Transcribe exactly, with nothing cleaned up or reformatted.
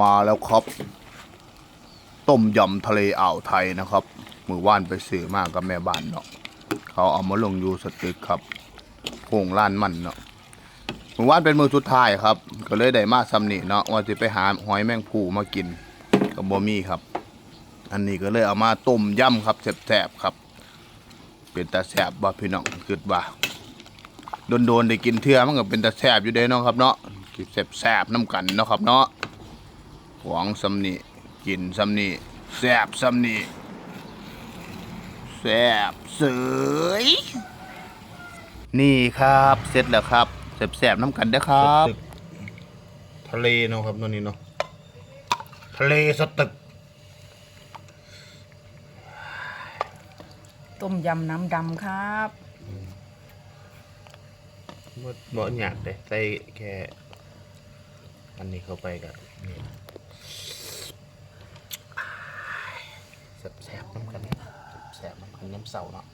มาแล้วครับ ต้มยำทะเลอ่าวไทยนะครับ มื้อวานไปซื้อมากับแม่บ้านเนาะ เขาเอามาลงอยู่สตึกครับ โค้งลานมันเนาะ มื้อวานเป็นมื้อสุดท้ายครับ ก็เลยได้มาส่ำนี้เนาะ ว่าสิไปหาหอยแมงภู่มากิน ก็บ่มีครับ อันนี้ก็เลยเอามาต้มยำครับ แซ่บๆครับ เป็นตาแซ่บบ่พี่น้อง คิดว่า โดนๆได้กินเทื่อมันก็เป็นตาแซ่บอยู่เด้เนาะครับเนาะ กินแซ่บๆนำกันเนาะครับเนาะ หวงส่ำนี้ กินส่ำนี้ แซ่บส่ำนี้ แซ่บเสย นี่ครับ เสร็จแล้วครับ แซ่บๆนำกันเด้อครับ สตึก ทะเลเนาะครับเนาะ นี่เนาะ ทะเลสตึก ต้มยำน้ำดำครับ บ่บ่ยากเด้ ใส่แค่ อันนี้เข้าไปก็นี่ แซ่บๆนำกัน แซ่บๆนำกันยามเช้าเนาะ